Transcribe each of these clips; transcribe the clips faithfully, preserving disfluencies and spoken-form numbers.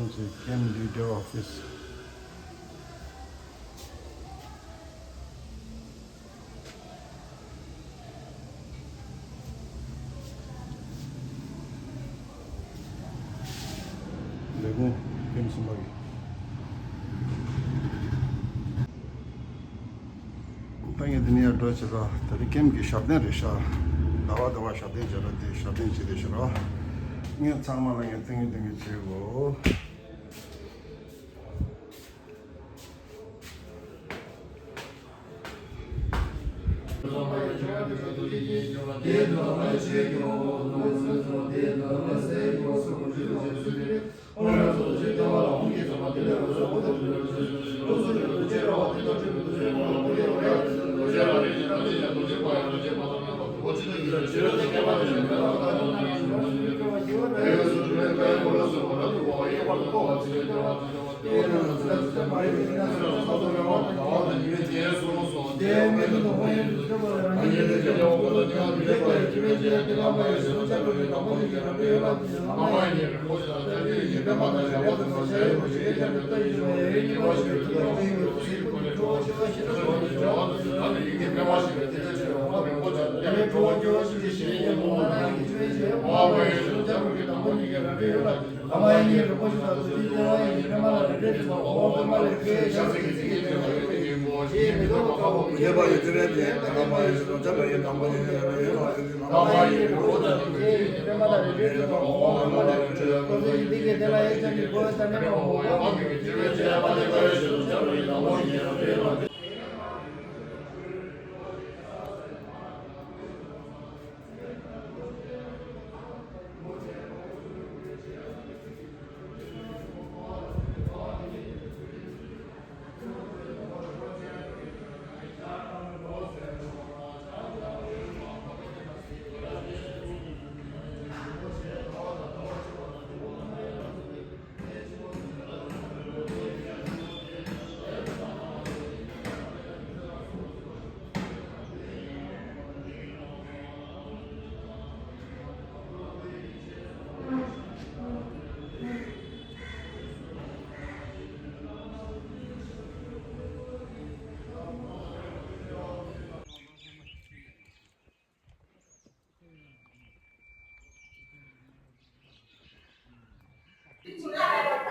Camp leader office. ལས་ཁུངས་ཀེམ་གསུམ་པ་གི། ད་ངས་འདི་ནས་ཡར་འགྲོ་བྱེད་ད། ད་རེས་ཀེམ་གི་ཞབས་བརྟན་རེད་ཤག་ཟླ་བ་ཟླ་བ་ཞབས་བརྟན་བྱེད་ར། དེ་ཞབས་བརྟན་བྱེད་དེ་ཤག་ར། ངས་ཚང་མ་ལ་ངས་ཐུགས་རྗེ་ཆེ་ཞུ་གོ།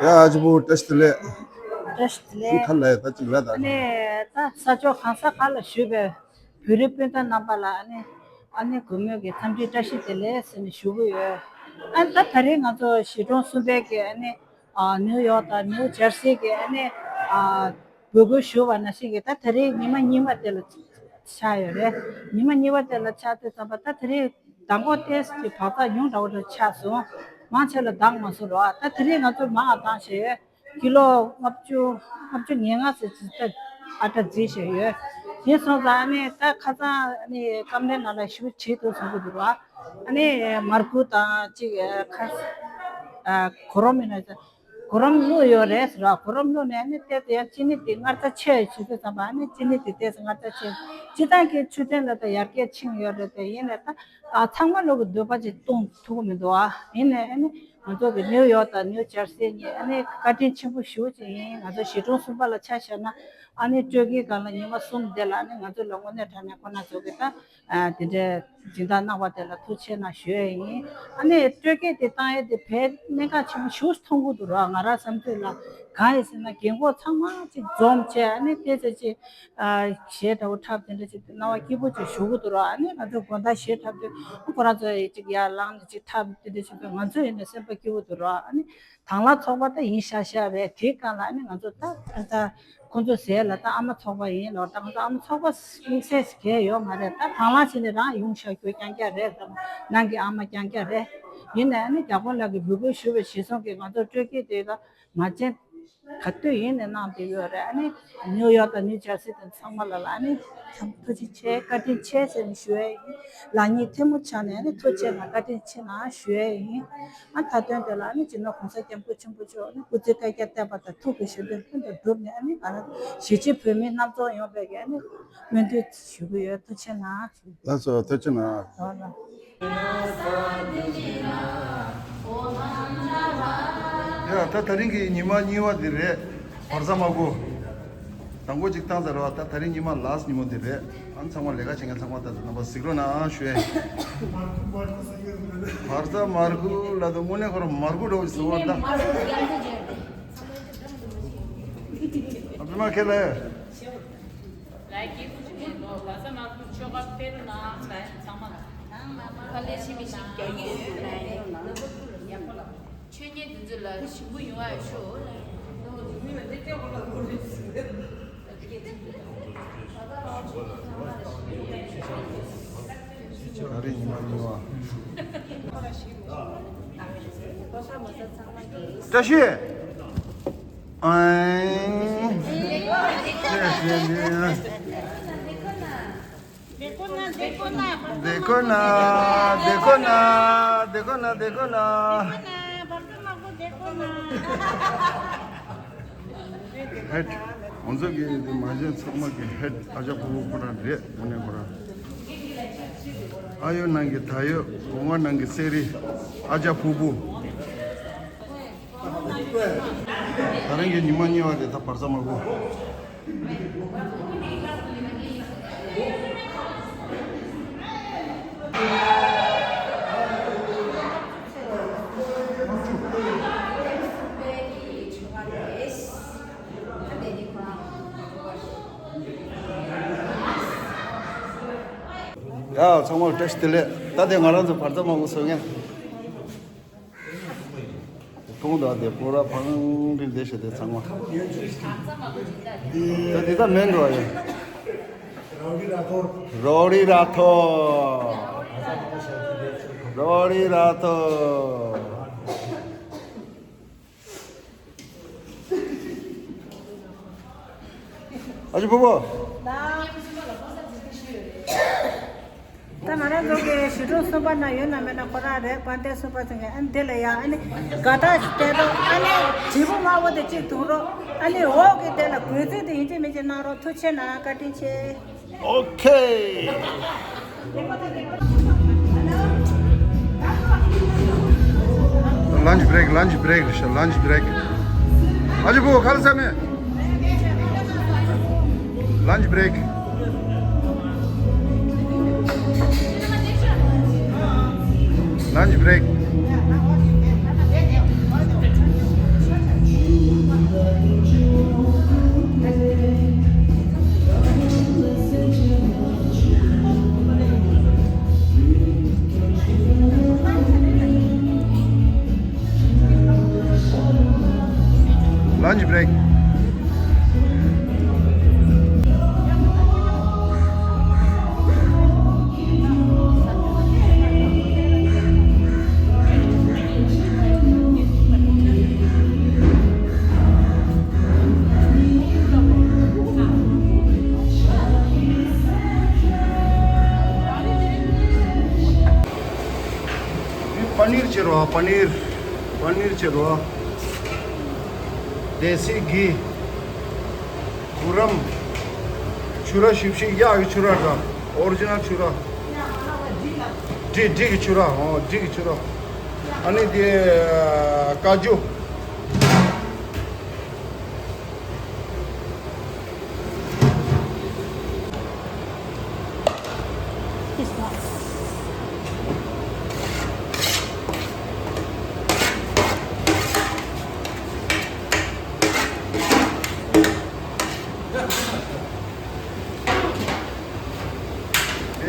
ཡ་ཨ་ཅི་བུ་བཀྲ་ཤིས་བདེ་ལེགས། བཀྲ་ཤིས་བདེ་ལེགས། ཁ་ལ་ཡ་ད་ཅིག་ལ་ད། ནས་ད་ས་ཕྱོགས་གང་ས་གང་ལ་བཞུགས་པའི་བོད་རིགས་སྤུན་ཟླ་རྣམ་པ་ལ་ཨ་ནི་ཨ་ནི་གུས་མོས་ཀྱི་འཚམས་འདྲི་བཀྲ་ཤིས་བདེ་ལེགས་ཟེར་ནས་ཞུ་གི་ཡོད། ཨ་ནི་ད་ད་རེས་ང་ཚོ་གཞིས་གྲོང་གསུམ་པའི་གི་ཨ་ནི་ཨ་ནིའུ་ཡོག་དང་ནིའུ་ཇར་སི་གི་ཨ་ནི་ཨ་འབོད་སྐུལ་ཞུ་བ་ནང་བཞིན་གྱི་ད་དེ་རིང་ཉི་མ་གཉིས་པ་དེ་ལ་ཆགས་ཡོད་རེད། ཉི་མ་གཉིས་པ་དེ་ལ་ཆགས་དུས་ཙམ་པ་ད་དེ་རིང་མདང་དགོང་ཏོག་ཙམ་གྱི་བག་ཚ་ཉུང་འདྲ་བོ་འདྲ་ཆགས་སོང་། མང་ཆེ་ལ་འདང་མ་སོང་རོགས། ད་དེ་རིང་ང་ཚོ་མང་བ་བཏང་བྱས་ཡོད། ཀི་ལོ་ལྔ་བཅུ་ལྔ་བཅུ་ང་ལྔ་ཙམ་ཅིག་ད་ཨ་ཏྲ་རྫིས་བྱས་ཡོད། དེ་སོང་ཙང་ཨ་ནི་ད་ཁ་སང་ཨ་ནི་ཀམ་ལའི་ནང་ལ་ཞུ་བྱེད་དུ་སོང་གི་འདུག་རོགས། ཨ་ནི་མར་ཁུ་དང་ཅིག་ཁ་ཨ་གོ་རོ་མི་ན་གོ་རམ་བླུགས་ཡོད་རེད་ཟེར་བ། གོ་རམ་བླུགས་ནས་ནི་ཏོག་ཙམ་ཡང་ཅི་ནི་དེ་སྔར་ལྟར་ཆེ་ཡོད་བྱེད་དུས་ཙམ་པ་ནི་ཅི་ནི་དེ་ཏོག་ཙམ་སྔར་ལྟར་ཆེ། སྤྱིར་བཏང་གི་ཆུ་ཚན་ལ་ད་ཡར་རྒྱས་ཕྱིན་ཡོད་རེད་དེ། ཡིན་ནའི་ད་ཨ་ཚང་མ་ལོག་གི་འདོད་པ་ཅིག་གཏོང་ཐུབ་ཀྱི་མི་འདུག་ཨ། ཡིན་ནའི་ཨ་ནི་ང་ཚོ་གི་ནིའུ་ཡོག་དང་ནིའུ་ཇར་སི་གཉིས་ཨ་ནི་བཀའ་དྲིན་ཆེན་པོ་ཞེ་པོ་ཅིག་ཡིན། ང་ཚོ་གཞིས་གྲོང་གསུམ་པ་ལ་ཆ་བཞག་ན་ཨ་ནི་སྤྲོད་སྐྱིད་སྒང་ལ་ཉི་མ་གསུམ་དེ་ལ་ཨ་ནི་ང་ཚོ་ལ་དངོས་གནས་དྲང་གནས་ཁོ་ན་ཚོ་གི་ད། ཨ་དེ་འདྲའི་སྦྱིན་བདག་གནང་བ་དེ་ལ་ཐུགས་རྗེ་ཆེ་གནང་ཞུ་ཡས་ཡིན། ཨ་ནི་སྤྲོད་སྐྱིད་དེ་བཏང་ཡས་དེ་བས་གནད་འགག་ཆེན་པོ་ཞེ་པོ་མཐོང་གི་འདུག་ར། ང་རང་བསམ་ཚུལ་ལ་གང་ཡིན་ཟེར་ན་རྒན་གོག་ཚང་མ་ཅིག་འཛོམས་བྱས་ཨ་ནི་ཏོག་ཙམ་ཅིག་ཨ་གཞས་འདྲ་བོ་འཁྲབ་དེ་འདྲ་ཅིག་སྣང་བ་སྐྱིད་པོ་ཅིག་ཞུ་གི་འདུག་ར། ཨ་ནི་ང་ཚོ་དགོང་དག་གཞས་འཁྲབ་དུས་ཁོ་རང་ཚོ་ཅིག་ཡར་ལངས་ནས་ཅིག་འཁྲབ་དེ་འདྲ་བྱེད་དུས་ང་ཚོ་ཡིན་ན་སེམས་པ་སྐྱིད་པོ་འདུག་ར། ཨ་ནི། དང་བླངས་ཚོགས་པ་ད་ཡིན་ཤག་ཤག་རེད། དེའི་སྒང་ལ་ཨ་ནི་ང་ཚོ་ད་ད་ཁོང་ཚོ་ཟེར་ལ་ད་ཨ་མ་ཚོགས་པ་ཡིན་ལོ། ད་ང་ཚོ་ཨ་མ་ཚོགས་པ་དམིགས་བསལ་གང་ཡོད་མ་རེད། ད་དང་བླངས་བྱས་ནས་རང་ཡོང་ཤག་ཁྱོད་རྐྱང་རྐྱང་རེད། ད་ནང་གི་ཨ་མ་རྐྱང་རྐྱང་རེད། ཡིན་ནའི་ཨ་ནི་རྒྱ་དཔོན་ལགས་ཀྱིས་འབོད་སྐུལ་ཞུས་པའི་གཞིར་བཟུང་གིས་ང་ཚོ་སྤྲོད་སྐྱིད་དེ་ད་མ་བྱན་ག་དུས་ཡིན་ནའི་གནང་བསྡད་ཡོད་རེད། ཨ་ནི་ནིའུ་ཡོག་དང་ནིའུ་ཇར་སི་དང་ཚང་མ་ལ་ལ་ཨ་ནི་ཐུགས་རྗེ་ཆེ་བཀའ་དྲིན་ཆེ་ཟེར་ནས་ཞུ་ཡས་ཡིན། ལག་གཉིས་ཐལ་མོ་སྦྱར་ནས་ཨ་ནི་ཐུགས་རྗེ་ཆེ་གནང་བཀའ་དྲིན་ཆེ་གནང་ཞུ་ཡས་ཡིན། ཨ་མཐའ་དོན་དེ་ལ་ཨ་ནི་སྤྱི་ནོར་༸གོང་ས་༸སྐྱབས་མགོན་ཆེན་པོ་མཆོག་ཨ་ནི་སྐུ་ཚེ་བསྐལ་བརྒྱར་བརྟན་པ་དང་ཐུགས་ཀྱི་བཞེད་དོན་ལྷུན་དུ་གྲུབ་ནས་ཨ་ནི་ང་རང་གཞིས་བྱེས་བོད་མི་རྣམ་ཚོ་ཡོངས་པའི་གི་ཨ་ནི་སྨོན་འདུན་ཞུ་གི་ཡོད། ཐུགས་རྗེ་ཆེ་གནང་། ལགས་སོ། ཐུགས་རྗེ་ཆེ་གནང་། ལགས་སོ། ཡ་ ད་དེ་རིང་གི་ཉི་མ་གཉིས་པ་འདི་རེད། བར་ཚ་མ་གོ། དང་པོ་གཅིག་བཏང་ཚར་བ། ད་དེ་རིང་ཉི་མ་ལཱསི་ཉིན་མོ་འདི་རེད། ཨ་ནི་ཚང་མ་ལས་ཀ་བྱེད་མཁན་ཚང་མ་ད་ཚོ་རྣམ་པ་གཟིགས་རོགས་གནང་ཞུ་ཡས། བར་ཚ་མར་ཁུ་ལ་དུ་དངོས་གནས་ཁོ་རང་མར་ཁུ་འདྲ་བོ་ཞིག་བཟོ་བ་ད། ཨ་པི་མ་ཁེ་ལ། ལའི་ཀི་ཀུ་ཅི་མེད་ནོ། བ་ས་མ་ཀུ་ཆོ་ག་ཕེ་རུ་ནང་ལ་ཚང་མ་ལ། ཕ་ལེ་ཤི་མི་ཤི་རྒྱ་ཡོད་ཡོད་ལ་ཡོད་ལ། ཆོས་ཉིད་འདི་ཚོ་ལ་ཞིམ་པོ་ཡོང་བ་ཤོག་ལ། ད་རེས་ཉི་མ་གཉིས་པ། བཀྲ་ཤིས། ཨེ། བདེ་ཁོ་ན། བདེ་ཁོ་ན། བདེ་ཁོ་ན། བདེ་ཁོ་ན། བདེ་ཁོ་ན། བདེ་ཁོ་ན། བདེ་ཁོ་ན། བར་དུ་མ་གོ་བདེ་ཁོ་ན། ཧེད། ང་ཚོ་གི་དེ་མ་གཞི་ཚང་མ་གི་ཧེད་ཨ་ཅག་ཕུ་བོ་ཁོ་རང་རེད། དངོས་གནས་ཁོ་རང་། ཨ་ཡོ་ནང་གི་ད་ཡོ། གོང་བ་ནང་གི་སེ་རི། ཨ་ཅག་ཕུ་བོ། ད་རིང་གི་ཉི་མ་གཉིས་པ་དེ་ད་བར་ཚ་མ་གོ། ཡ་ཚང་མར་བཀྲ་ཤིས་བདེ་ལེགས། ད་དེ་ང་རང་ཚོ་བར་ཚ་མ་གོ་བཟོ་མཁན། ཐུང་དང་དེ་པོ་ར་ཕང་རིན་དེ་ཞེ་དེ་ཚང་མ། ད་འདི་ད་མེན་འགྲོ་ཡ། རོ་རི་ར་ཐོ། རོ་རི་ར་ཐོ། ཨ་ཅེ་ཕུ་བོ། ད་ང་རང་ཚོ་གི་ཞི་ཁྲོ་གསུམ་པ་ན་ཡོད་ན་མེད་ན་ཁོ་རང་རེད། དཔལ་ལྡན་གསུམ་པ་ཚང་གི་ཨ་ནི་དེ་ལ་ཡ་ཨ་ནི་དགའ་རྟགས་ཤིག་སྤྲད་རོགས། ཨ་ནི་དྲིལ་བུ་དམར་པོ་དེ་གཅིག་བརྡུང་རོགས། ཨ་ནི་འོག་གི་དེ་ལ་གོས་ཚིག་དེ་ཡིན་གཅིག་མིན་གཅིག་གནང་རོགས། ཐུགས་རྗེ་གནང་། བཀའ་དྲིན་ཆེ། Okay. Lunch break, lunch break, lunch break. ཨ་ཅེ་བུ་ག་རེ་ཟ་མེད། Lunch break. Lunch break. Lunch break. པ་ནིར་བྱེད་རོགས། པ་ནིར། པ་ནིར་བྱེད་རོགས། དེ་སི་གི། གུ་རམ། ཆུ་ར་ཞིབ་ཞིབ་གཡག་གི་ཆུ་ར་འདྲ། ཨོ་རི་ཇི་ནལ་ཆུ་ར། འབྲི་འབྲི་གི་ཆུ་ར། ཨོ་འབྲི་གི་ཆུ་ར། ཨ་ནི་དེ་ཀ་ཇུ།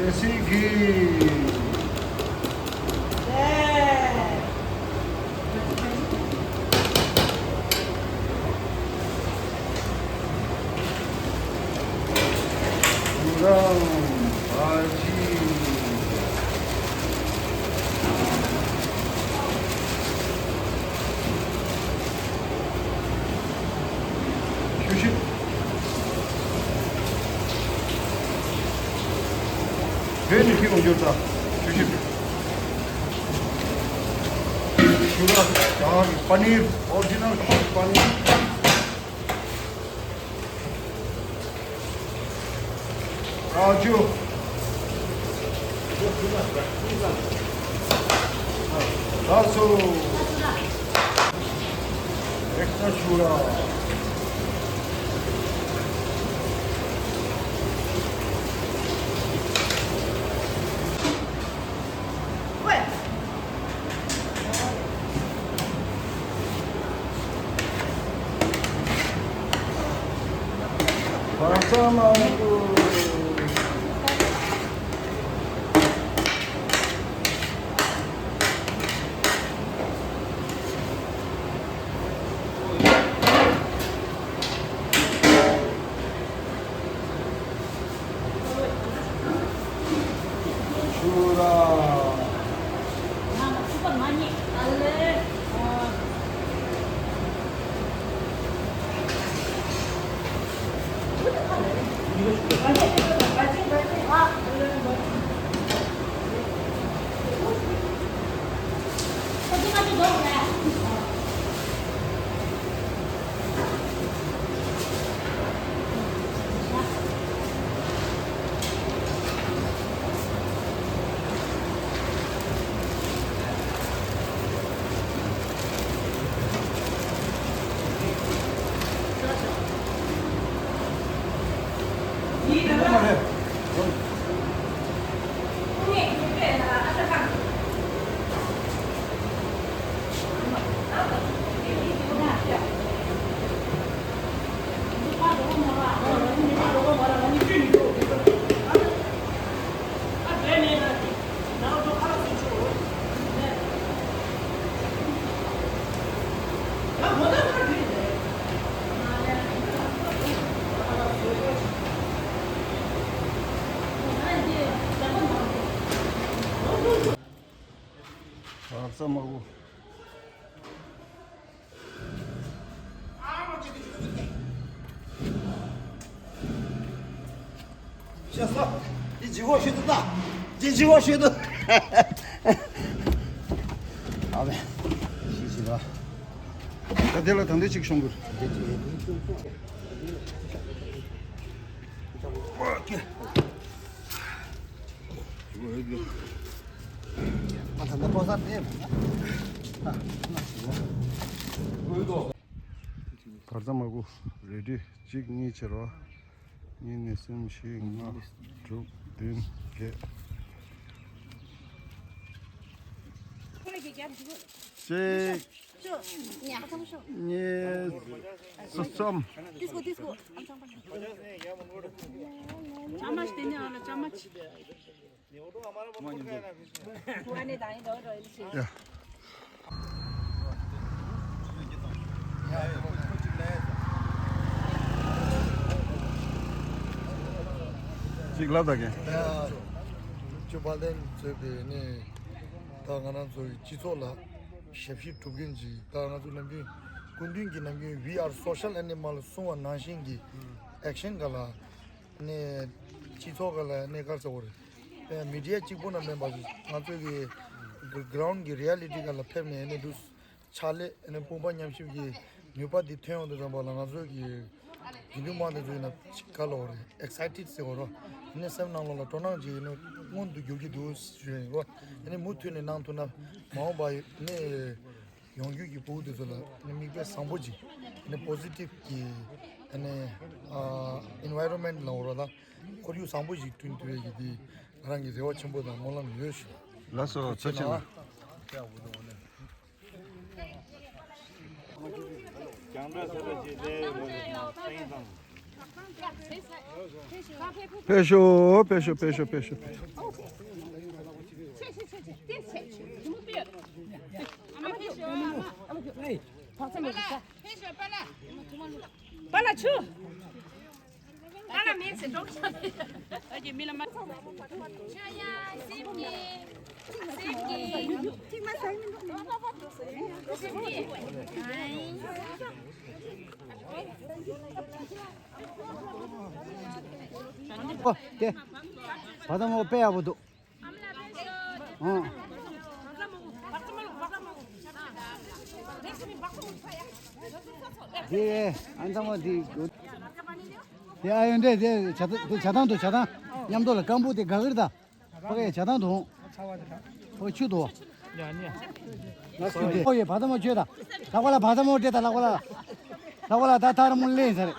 དེ་སི་གི། ཆུ་ཞིབ། བོད་ནས་ཁྱེར་ཡོང་རྒྱུ་རེད་ད། ཆུ་ཞིབ། ཆུ་ར་ད་པ་ནིར། ཨོ་རི་ཇི་ནལ་པ་ནིར། ཀ་ཇུ། ལགས་སོ། ཨ་ཙམ་མ་གོ། ཤ་ས། འདི་ཇི་བོ་ཤོད་དུ་ད། འདི་ཇི་བོ་ཤོད་དུ། ཨ་མེ། ཤི་ཤི་ར། ད་དེ་ལ་དང་དེ་གཅིག་ཤོང་དགོས། ཨོ་ཀེ། བར་མཚམས་མ་གོ། རེ་ཌི། གཅིག་གཉིས་ཕྱིར་བ། གཉིས་གཉིས་གསུམ་བཞི་ལྔ་དྲུག་བདུན་བརྒྱད། གཅིག་གཉིས། གསུམ། ཡ། གཅིག་ལབ་ད་གན། ཅོ་པ་ལེན་ཚོས་པའི་ནི། ད་ང་རང་ཚོའི་སྤྱི་ཚོགས་ལ་ཞབས་ཕྱི་སྒྲུབ་མཁན་ཅིག་ད་ང་ཚོ་ནམ་རྒྱུན་སྐུ་མདུན་གྱིས་ནམ་རྒྱུན་We are social animal གསུང་བ་ནང་བཞིན་གྱི་ཨེག་ཤན་ག་ལ་ནས་སྤྱི་ཚོགས་ག་ལ་ནས་ག་རེ་ཟེར་དགོས་རེད། མི་ཌི་ཡ་གཅིག་པུ་ན་མེད་པ་ང་ཚོ་གི་གི་རའུན་གི་རི་ཡ་ལི་ཊི་ག་ལ་ཕེབས་ནས་ནས་འདུག་ཕྱག་ལས་ནས་དཔུང་པ་མཉམ་གཤིབ་ཀྱི་ནུས་པ་འདི་ཐོན་ཡོང་དུས་ཙམ་པ་ལ་ང་ཚོ་གི་དགེ་འདུན་དམངས་དེ་ཚོ་ཡིན་ན་ག་ལ་འོ་རེད། ཨེག་སའི་ཊེཌ་ཟེར་བ་རོ། ནས་སེམས་ནང་ལོགས་ལ་སྤྲོ་སྣང་ཅིག་ཡིན་ན་མངོན་དུ་འགྱུར་གྱི་འདུག་ཞུ་ཡིན་རོ། ནས་མུ་མཐུད་ནས་གནང་ཐུབ་ན་མ་འོངས་པ་ནས་ཡོང་རྒྱུ་གི་ཕྲུ་གུ་དེ་ཚོ་ལ་ནི་མིག་དཔེ་བཟང་པོ་ཅིག་ནི་པོ་ཟི་ཊིབ་ཀྱི་ནི་ཨེན་ཝའི་རོན་མེན་ཊི་ལ་འོ་ར་ལ་ཁོར་ཡུག་བཟང་པོ་ཞིག་བསྐྲུན་ཐུབ་ཡས་ཀྱི་དེ་ང་རང་གི་རེ་བ་ཆེན་པོ་དང་སྨོན་ལམ་ཡོད་ཞུ། ལགས་སོ། ཐུགས་རྗེ་ཆེ་གནང་། རྒྱང་བསྒྲགས་ཟེར་བ་ཅིག་ལས་ལ་ཡིན་ཙང་། ཕེབས་ཤོག་ཕེབས་ཤོག་ཕེབས་ཤོག་ཕེབས་ཤོག་ཕེབས་ཤོག་པཱ་ལགས་ཆུ། པཱ་ལགས་མིན་ཟེར་འགྲོ་ཤག་ཨ་ཀྱི་མི་ལ་མ། ཆོ་ཡ་སེམས་ཀྱི་སེམས་ཀྱི་ཐིག་མ་ཟ་མི་འདུག་སེམས་ཀྱི། ཨོ་དེ། བ་དང་མོ་དཔེ་ཡག་པོ་འདུག་ཨང་། དེ་ཨ་ནི་ཚང་མ་དེ། དེ་ཨ་ཡོན་དེ་དེ་བྱ་ཐང་དེ་བྱ་ཐང་དུ་བྱ་ཐང་མཉམ་དུ་ལ་སྐམ་པོ་དེ་དགའ་གི་རེད་ད། ཕ་གི་བྱ་ཐང་དུ་འོང་། ཨོ་ཆུ་དུ། ཨོ་ཡེ་བ་དང་མོ་བྱོས་ད། ལག་པ་ལ་བ་དང་མོ་སྤྲད་ད་ལག་པ་ལ། ལྷག་པ་ལ་ད་ཐར་མོ་ལེན་ས་རེད།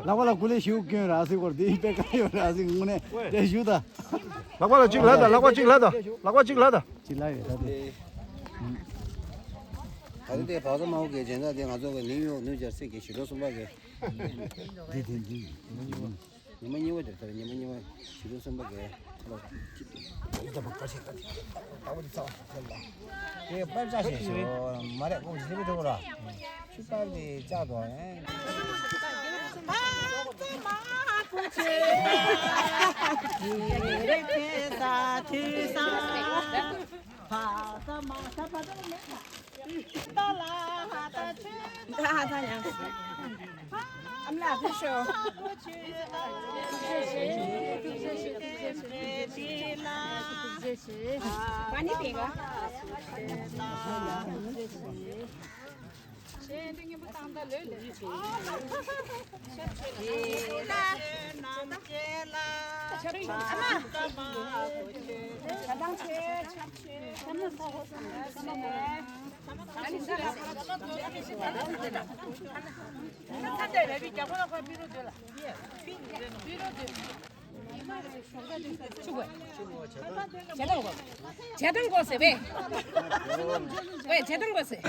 ལག་པ་ལ་ཀུ་ལེ་ཞུ་སྐྱོན་ར་སི་སྐོར་དེ་པེ་ཀ་ཡོད་ར་སི་དངོས་གནས་དེ་ཞུ་ད། ལག་པ་ལ་གཅིག་ལ་ད། ལག་པ་གཅིག་ལ་ད། ལག་པ་གཅིག་ལ་ད། གཅིག་ལ་ཡོད་ད་དེ། ད་རེས་དེ་བག་ཚ་མ་འོ་གི་སྦྱིན་བདག་དེ་ང་ཚོ་གི་ནིའུ་ཡོག་ནིའུ་ཇར་སི་གི་ཞི་ལུ་གསུམ་པ་གི། འདི་འདི་འདི། ཉི་མ་གཉིས་པ་དེ་ལྟར་ཉི་མ་གཉིས་པ་ཞི་ལུ་གསུམ་པ་གི་ལོ། ད་བོ་དེ་ཚ་བ་ཞིག་ལ། དེ་པར་ཆ་ཞིག་ཞོ་མ་རེད་ཀོ་ཞི་ལུ་དེ་བོ་ར། ཆུ་པར་དེ་ལྕགས་དོ་ཨེ། བྱེད་སྟངས་གོ་ཟེར་བས། བས་བྱེད་སྟངས་གོ་ཟེར།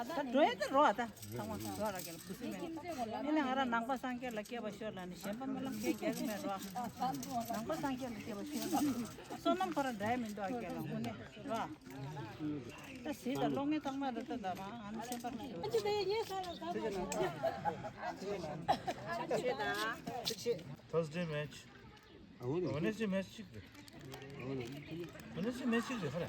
ད་འགྲོ་ཡ་ད་རོ་ཨ་ད་ཚང་མ་རོ་ར་གེ་ལ་བུ་སི་མེད། ཨེ་ནས་ང་ར་ནང་པ་སངས་རྒྱས་ལ་སྐྱེ་བ་ཤོར་ལ་ནི་གཞན་པ་སྨོན་ལམ་ཁས་རྒྱག་གི་མེད་རོ། ནང་པ་སངས་རྒྱས་ལ་སྐྱེ་བ་ཤོར་ལ་བསོད་ནམས་ཁོ་ར་འདྲ་ཡ་མི་འདུག་ཨ་ཀེ་ལ་དངོས་གནས་རོ། ད་སྲིད་ད་ལོ་ངེ་ཐང་མ་ར་ད་ད་མ་ཨ་ནི་སེམས་པ་ར་ཤོར། Thursday match. Wednesday match གཅིག་རེད། Wednesday match གཅིག་རེད་ཧ་རེ།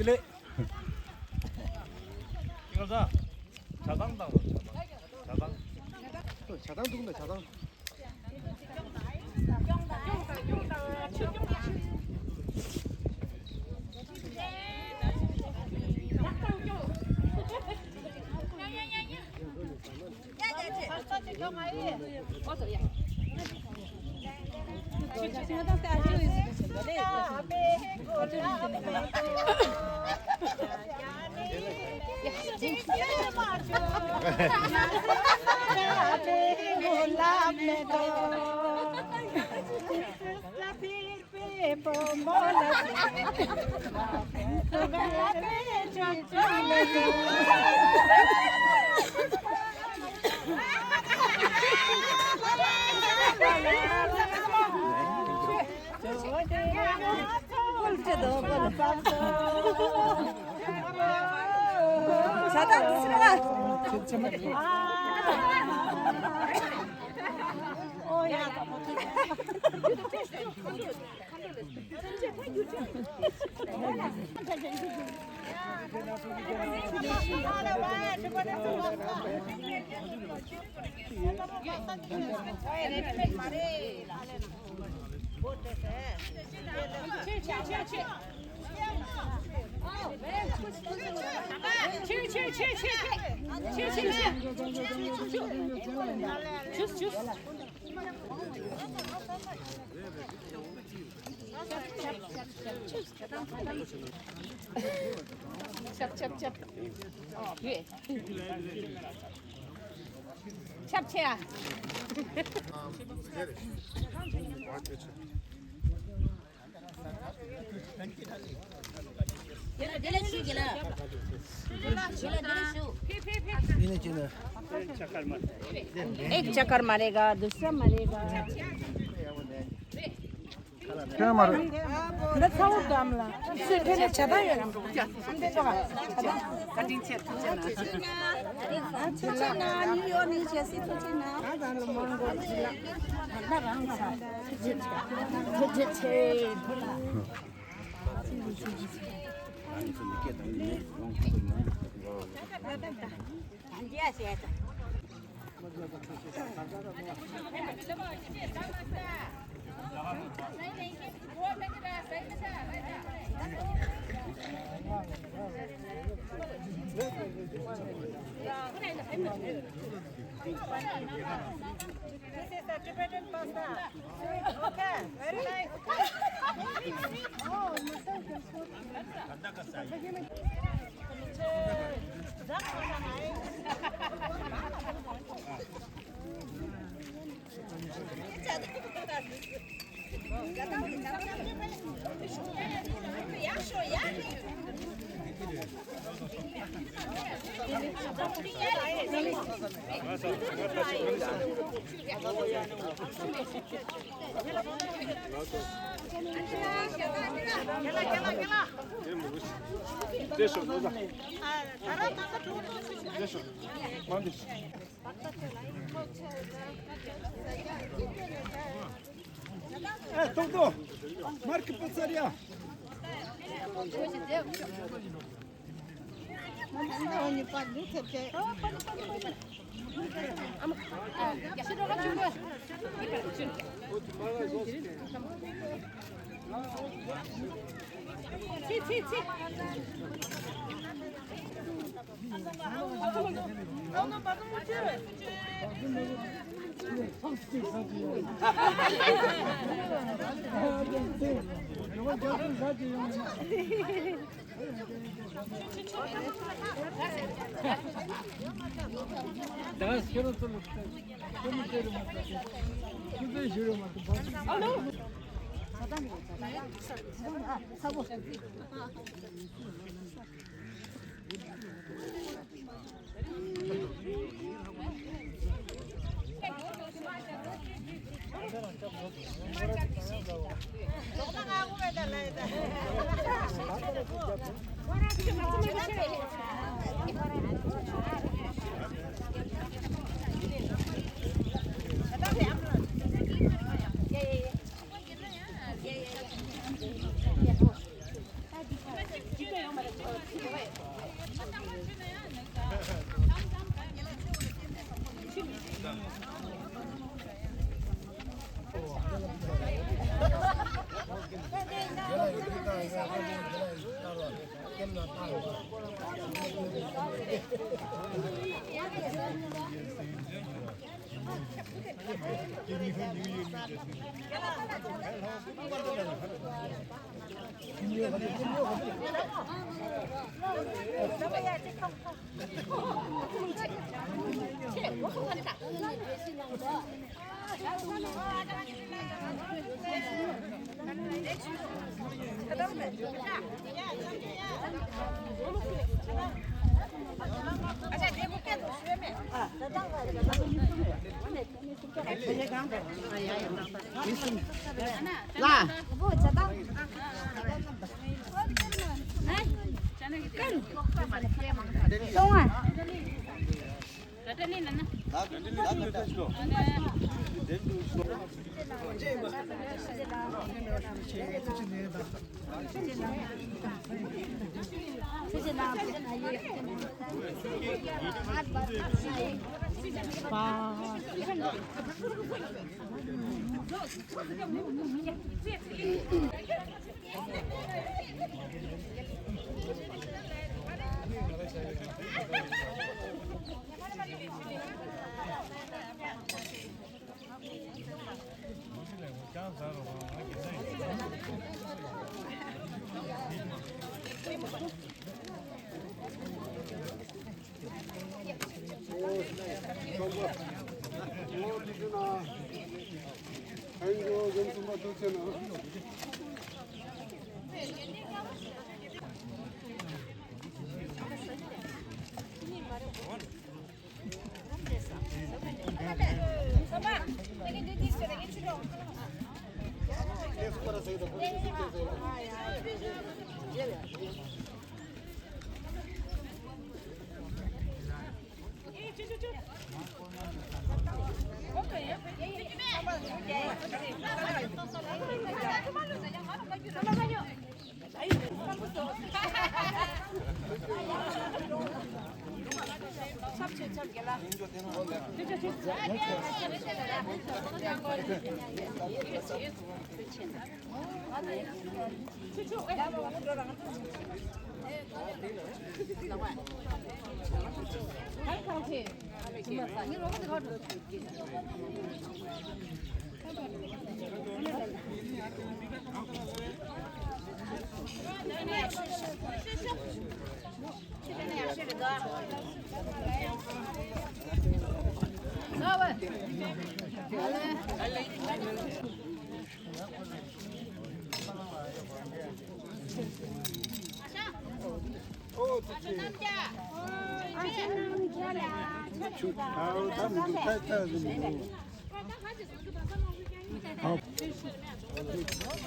བདེ་ལེགས། ཅི་ག་ས། ཇ་ཐང་བཏང་རོགས། ཇ་ཐང་། ཇ་ཐང་། ཇ་ཐང་འདུག་ན་ཇ་ཐང་། ཆབ་ཆབ་ཆབ། ཡོད། ཆབ་ཆེ་ཨ། एक चक्कर मारेगा, दूसरा मारेगा। ཁྱོད་མ་རེད། འདི་ཚ་བོ་དམ་ལ། སུས་ཕེ་ལེ་ཇ་ཐང་ཡོད་རམ། ཨ་ཚོ་ཆེ་ན་ནིའུ་ཡོག་ནས་བྱས་སི་ཚོ་ཆེ་ན། ད་ད་ལོ་མང་གོ་ཅི་ལ། ད་ད་རང་ཚ། ཚོ་ཆེ་ཆེ། This is the Tibetan pasta. Okay, very nice. ཨེ། ཏོག་ཏོག་མར་གི་པུ་ཚར་ཡ།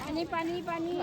पानी, पानी, पानी।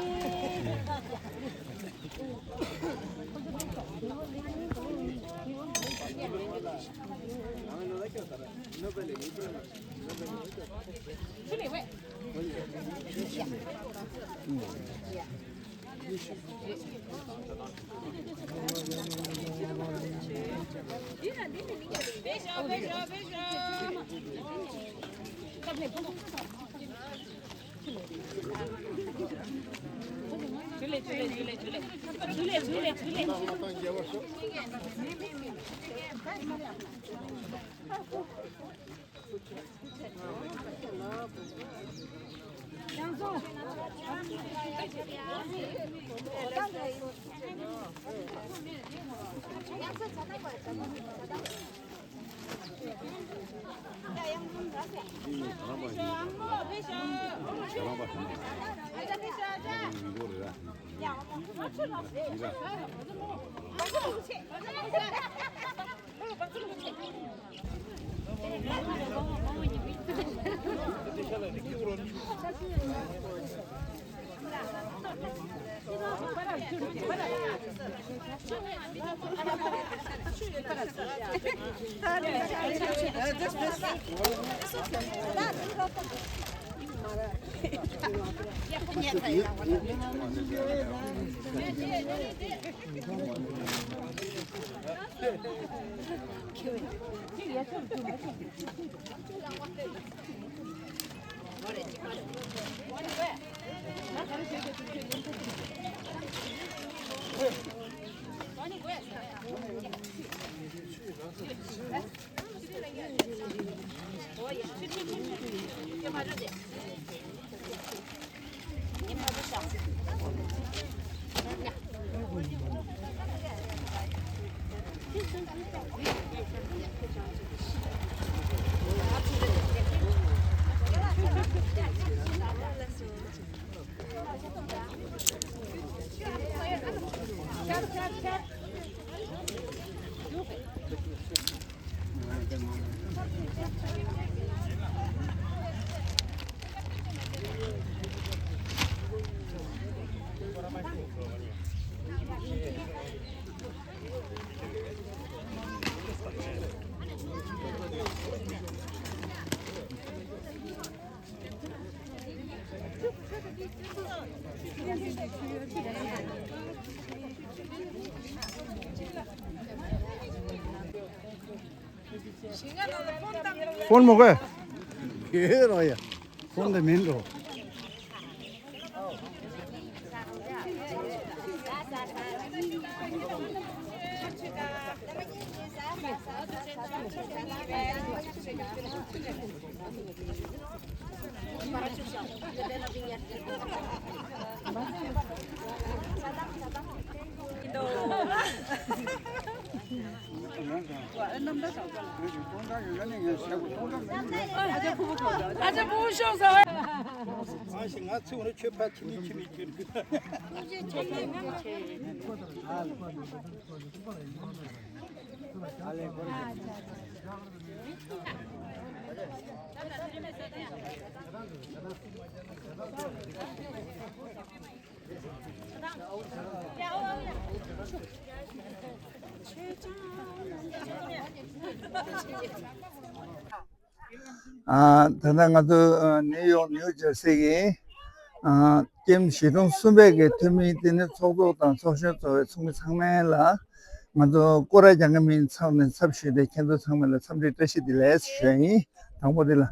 ཕོན་མོ་གོ། ཡོད་རོ་ཡ། ཕོན་དེ་མིན་འགྲོ། ཨ་ཅག་ཕུ་བོ་ཤོག་ཟེར་བས། ཨ་ཞེ་ང་ཚོ་ནི་ཆོས་ཕ་ཁྱིམ་ནས་ཁྱིམ་ནས་ཁྱིམ་ནས། ཨ། ད་ལྟ་ང་ཚོ་ཨ་ནིའུ་ཡོག་ནིའུ་ཇར་སི་གི་ཨ་ཀེམ་གཞིས་གྲོང་གསུམ་པའི་གི་འཐུས་མི་དེ་ནི་ཚོགས་གཙོ་དང་ཚོགས་གཞོན་གཙོ་བའི་ཚོགས་མི་ཚང་མ་ལ་ང་ཚོ་སྐོར་ར་རྒྱག་མཁན་མིན་ཚང་ནས་ཚབ་ཞུས་ཏེ་ཁྱེད་ཚོ་ཚང་མ་ལ་འཚམས་འདྲི་བཀྲ་ཤིས་བདེ་ལེགས་ཞུ་ཡ་ཡིན། དང་པོ་དེ་ལ།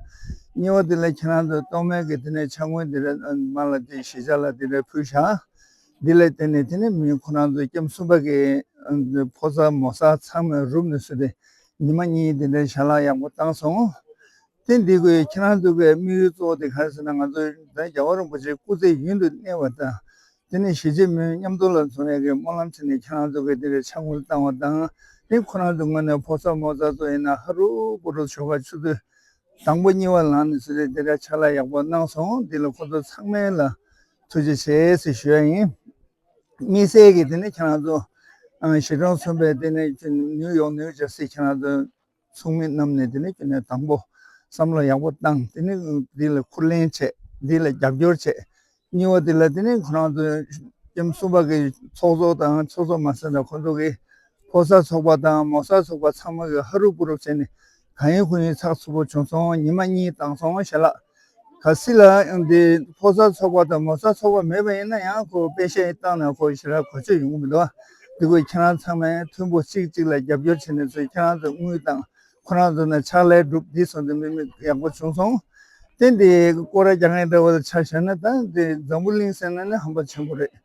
གཉིས་པ་དེ་ལ་ཁྱེད་རང་ཚོ་གཏོང་མའི་གི་དེ་ནས་ཕྱག་དངུལ་དེ་ར་མ་ལ་དེ་གཞིས་ཆགས་ལ་དེ་ར་ཕུལ་བཞག་འདི་ལས་བརྟེན་ནས་དེ་ནས་མི་ཁོ་རང་ཚོ་ཀེམ་གསུམ་པ་གི་ཕོ་གསར་མོ་གསར་ཚང་མས་རུབ་ནས་སུ་དེ་ཉི་མ་གཉིས་དེ་འདྲའི་ཞལ་ལག་ཡག་པོ་བཏང་སོང་། དེ་འདི་གོས་ཁྱེད་རང་ཚོ་གི་དམིགས་ཡུལ་གཙོ་བོ་དེ་ག་རེ་ཟེར་ན་ང་ཚོ་ད་རྒྱལ་བ་རིན་པོ་ཆེ་སྐུ་ཚེ་ཡུན་དུ་གནས་པ་དང་དེ་ནས་གཞིས་བྱེས་མི་མཉམ་དུ་ལ་འཛོམས་ཡག་གི་སྨོན་ལམ་བྱས་ནས་ཁྱེད་རང་ཚོ་གི་དེ་འདྲའི་ཕྱག་དངུལ་བཏང་བ་དང་དེ་ཁོ་རང་ཚོ་ངོས་ནས་ཕོ་གསར་མོ་གསར་ཚོ་ཡིན་ན་ཧ་རུ་པུ་རུ་ཞོགས་པ་ཆུ་ཚོད། དང་པོ་གཉིས་པ་ལངས་ནས་ཟེར་ཏེ་དེ་འདྲ་ཕྱག་ལས་ཡག་པོ་གནང་སོང་། འདི་ལ་ཁོ་ཚོ་ཚང་མ་ལ་ཐུགས་རྗེ་ཆེ་ཟེར་ཞུ་ཡ་ཡིན། དམིགས་བསལ་གྱི་དེ་ནི་ཁྱེད་རང་ཚོ་ཨ་གཞིས་གྲོང་གསུམ་པའི་དེ་ནི་ནིའུ་ཡོག་ནིའུ་ཇར་སི་ཁྱེད་རང་ཚོ་ཚོགས་མི་རྣམས་ནས་དེ་ནི་ཁྱོན་ནས་དང་པོ་བསམ་བློ་ཡག་པོ་བཏང་། དེ་ནི་འདི་ལ་ཁུར་ལེན་བྱས། འདི་ལ་རྒྱབ་སྐྱོར་བྱས། གཉིས་པ་དེ་ལ་དེ་ནི་ཁོ་རང་ཚོའི་ཀེམ་གསུམ་པ་གི་ཚོགས་གཙོ་དང་ཚོགས་གཙོ་མ་ཟེར་ན་ཁོ་ཚོ་གི་ཕོ་གསར་ཚོགས་པ་དང་མོ་གསར་ཚོགས་པ་ཚང་མ་གི་ཧ་རུབ་བུ་རུབ་བྱས་ནས་གང་ཡིན་ཁུ་ཡིན་ཚགས་ཚུད་པོ་བྱུང་སོང་། ཉི་མ་གཉིས་བཏང་སོང་ཞལ་ལག་གལ་སྲིད་ལ་འདི་ཕོ་གསར་ཚོགས་པ་དང་མོ་གསར་ཚོགས་པ་མེད་པ་ཡིན་ན་ཡང་ཁོ་པེ་ཤ་ཡི་བཏང་ན་ཁོ་ཞལ་ལག་གོ་ཆོད་ཡོང་གི་མི་འདུག་འདི་ཁོ་ཁྱེད་རང་ཚང་མས་མཐུན་པོ་གཅིག་གཅིག་ལ་རྒྱབ་སྐྱོར་བྱས་ནས་ཚོས་ཁྱེད་རང་ཚོ་དངུལ་དང་། ཁོ་རང་ཚོ་ནས་ཕྱག་ལས་སྒྲུབ་འདི་སོང་དེ་མི་མི་ཡག་པོ་བྱུང་སོང་། དེ་འདི་སྐོར་ར་རྒྱག་མཁན་འདྲ་བོ་ལ་ཆ་བཞག་ན་ད་འདི་འཛམ་བུ་གླིང་ཟེར་ན་ནི་ཧམ་པ་ཆེན་པོ་རེད།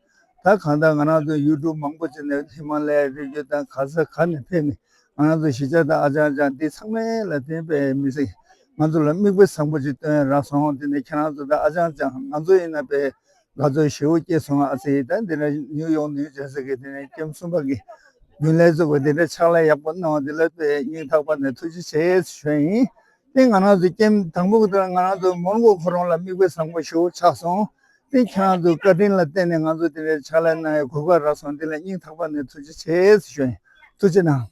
ད་གང་ལྟར་ང་རང་ཚོ་ཡུ་ཊུབ་མང་པོ་བྱས་ནས་ཧི་མ་ལ་ཡའི་རི་རྒྱུད་དང་ག་ས་ག་ནས་ཕེབས་ནས་ང་རང་ཚོ་གཞིས་ཆགས་དང་ཨ་ཅག་ཅག་འདི་ཚང་མ་ལ་བརྟེན་པའི་མི་སེར་ང་ཚོ་ལ་མིག་དཔེ་བཟང་པོ་ཅིག་སྟོན་རག་སོང་། དེ་ནས་ཁྱེད་རང་ཚོ་དང་ཨ་ཅག་ཅག་ང་ཚོ་ཡིན་ན་པའི། དགའ་ཚོར་ཞེ་པོ་སྐྱེས་སོང་ཨ་ཙི། ད་འདི་ནས་ནིའུ་ཡོག་ནིའུ་ཇར་སི་གི་དེ་ནས་ཀེམ་གསུམ་པ་གི་ རྒྱུན་ལས་ཚོགས་པ་འདི་འདྲའི་ཕྱག་ལས་ཡག་པོ་གནང་བ་འདི་ལ་དཔེ་སྙིང་ཐག་པ་ནས་ཐུགས་རྗེ་ཆེ་ཞུ་ཡིན། དེ་ང་རང་ཚོ་ཀེམ་དང་པོ་དེ་ང་རང་ཚོ་མོན་གྷོ་ཁོ་རང་ལ་མིག་དཔེ་བཟང་པོ་ཞིག་ཆགས་སོང་། དེ་ཁྱེད་རང་ཚོ་བཀའ་དྲིན་ལ་བརྟེན་ནས་ང་ཚོ་དེ་འདྲའི་ཕྱག་ལས་གནང་ཡའི་གོ་སྐབས་རག་སོང་། འདི་ལ་སྙིང་ཐག་པ་ནས་ཐུགས་རྗེ་ཆེ་ཞུ་ཡིན། ཐུགས་རྗེ་གནང་།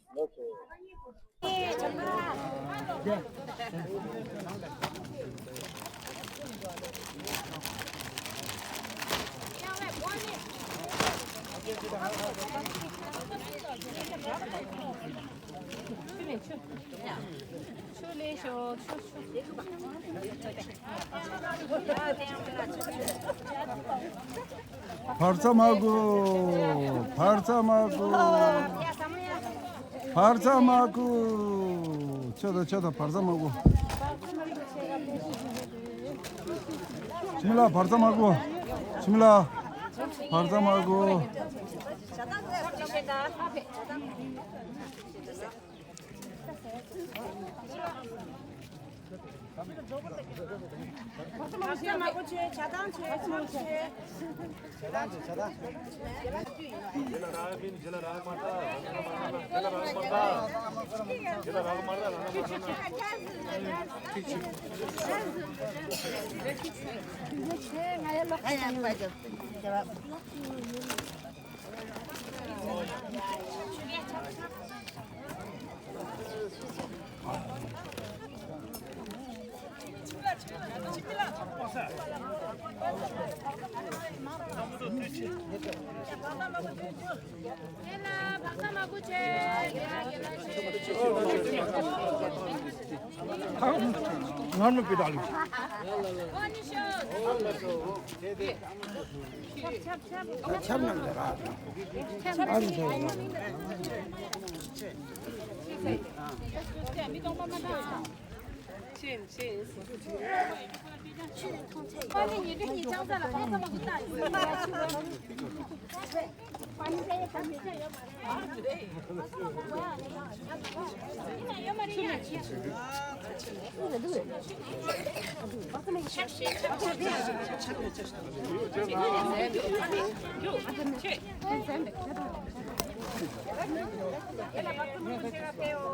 བར་ཚ་མ་གོ། བར་ཚ་མ་གོ། བར་ཚ་མ་གོ། ཆོད་ད་ཆོད་ད། བར་ཚ་མ་གོ། ཆི་མི་ལ། བར་ཚ་མ་གོ། ཆི་མི་ལ། བར་ཚ་མ་གོ།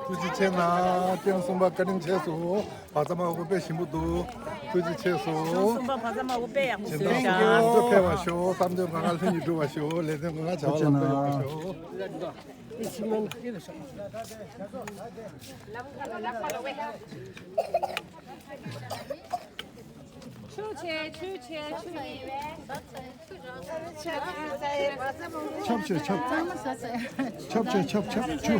ཐུགས་རྗེ་ཆེ་གནང་། ཐེངས་གསུམ་པ་བཀའ་དྲིན་ཆེ་སོང་། བར་ཚ་མ་གོ་དཔེ་ཞིམ་པོ་འདུག་ཐུགས་རྗེ་ཆེ་སོང་། གསུམ་པ་བར་ཚ་མ་གོ་དཔེ་ཡག་པོ་བྱེད་བཞག་ཐུགས་རྗེ་ཆེ་གནང་། ཕེབས་པར་ཤོག་བསམ་དོན་གང་ག་ལྷུན་གྱིས་འགྲུབ་པར་ཤོག་ལས་དོན་གང་ག་བྱ་བ་ལམ་འགྲོ་ཡག་པར་ཤོག་ཆུ་ཆེ་ཆུ་ཆེ་ཆུ་ཆེ། ཆབ་ཆེ་ཆབ། ཆབ་ཆེ་ཆབ་ཆབ་ཆུ།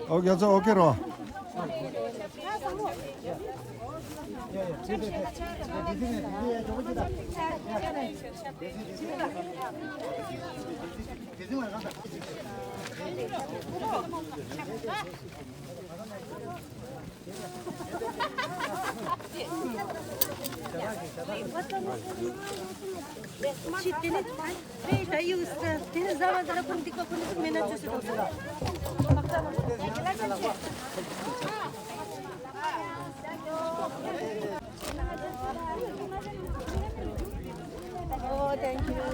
ཨོ་རྒྱ་ཚོ་ཨོ་ཁེ་རོ། Oh, thank you.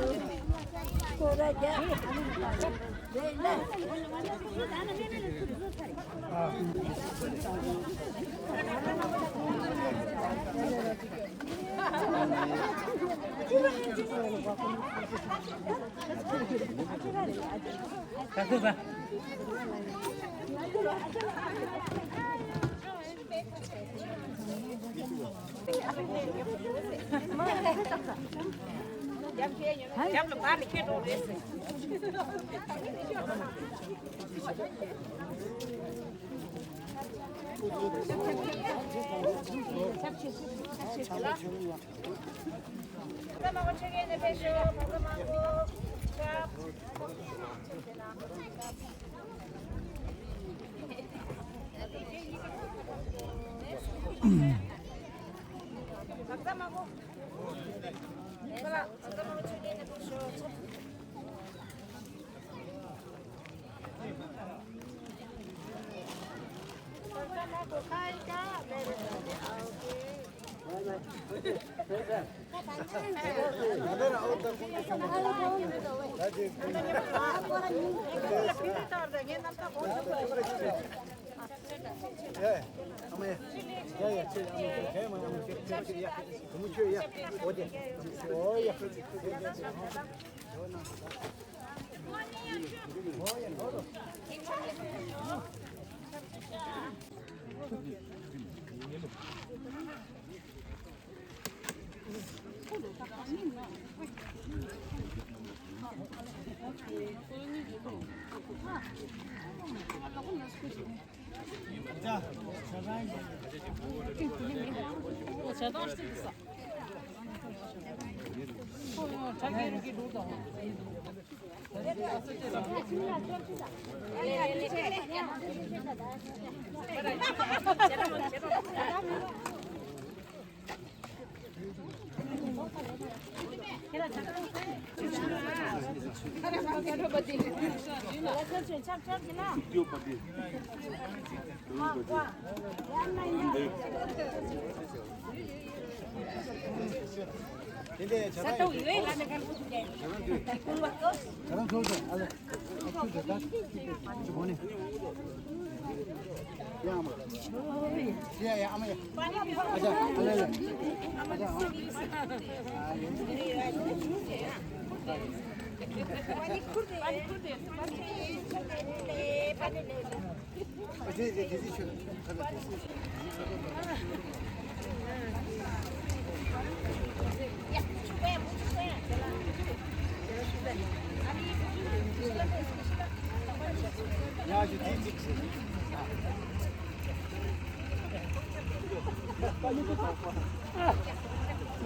ཡ།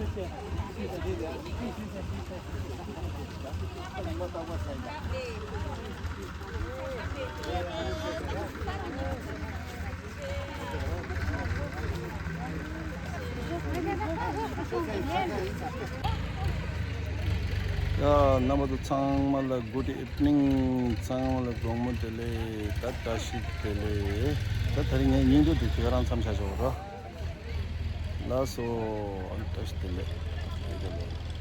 རྣམ་པ་ཚོ་ཚང་མ་ལ་good evening། ཚང་མ་ལ་དགོང་མོ་བདེ་ལེགས། ད་བཀྲ་ཤིས་བདེ་ལེགས། ད་དེ་རིང་ངའི་སྙིང་བསྡུས་དེ་ཁྱེད་རང་མཚམས་བཞག་ཆོག་ར། ལགས་སོ། ཨ་ནི་བཀྲ་ཤིས་བདེ་ལེགས། བདེ་ལེགས།